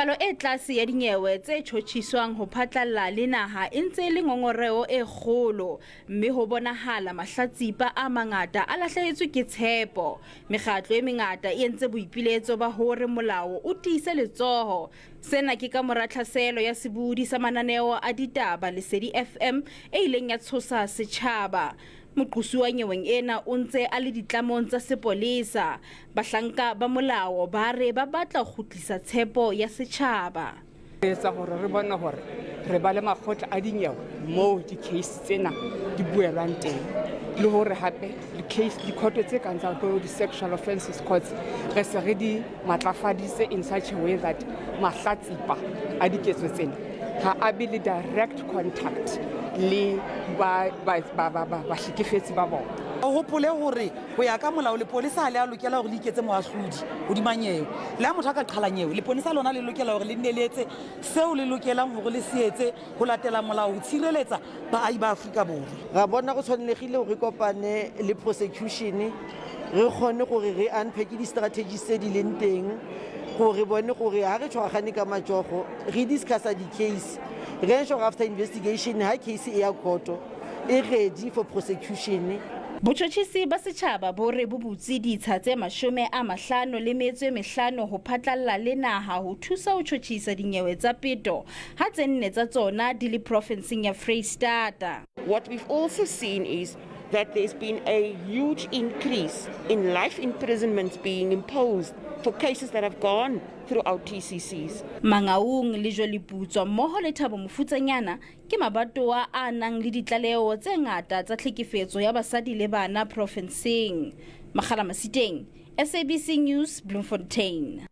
Palo e tlase ya dinyewe tse tjhotjhiswang ho phatlalla le naha e ntse e le ngongoreho e kgolo mme ho bonahala mahlatsipa a mangata a lahlehetswe ke tshepo. Mekgatlo e mengata e entse boipiletso ba hore molao o tiise letsoho. Sena ke ka mora tlhaselo ya sebohodi sa mananeo a ditaba Lesedi FM e ileng ya tshosa setjhaba. Moqosuwa nyeweng ena o ntse a le ditlamong tsa sepolesa. Bahlanka ba molao ba re ba batla ho kgutlisa tshepo ya setjhaba. Re etsa hore re bone hore re ba le makgotla a dinyewe moo di-case tsena di buelwang teng, le hore hape di-case, dikhoto tse kang tsa bo di-sexual offences courts re se re di matlafaditse in such a way that mahlatsipa a diketso tsena ga a be le direct contact le bahlekefetsi ba bona. O hopole hore ho ya ka molao lepolesa ha le a lokela hore le iketse moahlodi hodima nyewe. Le ha motho a ka qhala nyewe, leponesa lona le lokela hore le nne le etse seo le lokelang hore le se etse ho latela molao ho tshireletsa baahi ba Afrika Borwa. Ra bona go tshwanelegile gore re kopane le prosecution re kgone gore re unpack di-strategies tse di leng teng gore re bone gore ha re tshwaragane ka matsogo re discussa di-case re ensure after investigation ha case e ya court e ready for prosecution. Botjhotjhisi ba setjhaba bo re bo butse ditsha tse 55 ho phatlalla le naha ho thusa ho tjhotjhisa dinyewe tsa peto, ha tse nne tsa tsona di le profenseng ya Freistata. What we've also seen is that there's been a huge increase in life imprisonments being imposed for cases that have gone through our TCCs. Mangaung, Lejweleputswa mmoho le Thabo Mofutsanyana ke mabatowa a nang le ditlaleho tse ngata tsa tlhekefetso ya basadi le bana profenseng. Makgala Masiteng, SABC News, Bloemfontein.